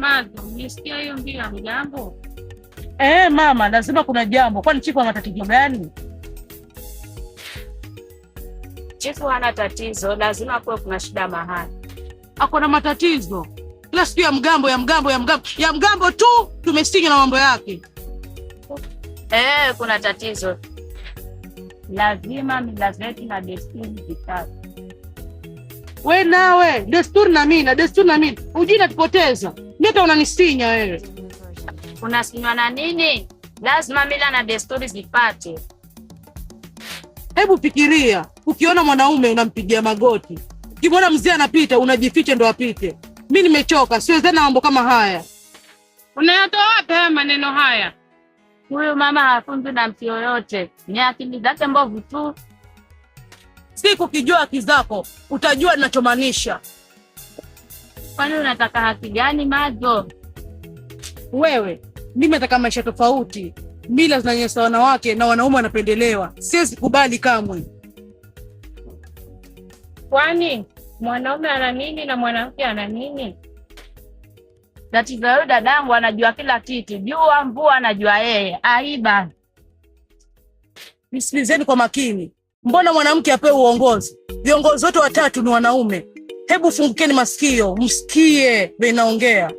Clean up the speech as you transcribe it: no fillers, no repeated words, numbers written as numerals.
Mazo, nisikia hiyo mbio ya mgambo. Mama, lazima kuna jambo. Kwani chifu ana matatizo gani? Chifu hana tatizo, lazima kuwe kuna shida mahali. Ako na matatizo kila siku ya mgambo ya mgambo ya mgambo ya mgambo tu, tumesinywa na mambo yake. Kuna tatizo. Lazima mila zetu na desturi zitatu. We nawe desturi na mila, desturi na mila, ujui natupoteza. Mi hata unanisinya wewe. Unasinywa na nini? Lazima mila na desturi zipate. Hebu fikiria, ukiona mwanaume unampigia magoti, ukimwona mzee anapita unajificha ndo apite. Mi nimechoka, siwezani na mambo kama haya. Unayatoa wapi haya maneno haya? Huyu mama hafunzwi na mtu yoyote, ni akili zake mbovu tu. Siku ukijua haki zako utajua ninachomaanisha. Kwani unataka haki gani Mazo? Wewe, mimi nataka maisha tofauti. Mila zinanyanyasa wanawake na wanaume wanapendelewa. Siwezi kubali kamwe. Kwani mwanaume ana nini na mwanamke ana nini? Tatizo huyu dadangu anajua kila kitu, jua mvua anajua yeye. Aiba. Nisikilizeni kwa makini. Mbona mwanamke apewe uongozi? Viongozi wote watatu ni wanaume. Hebu fungukeni masikio, msikie vile naongea.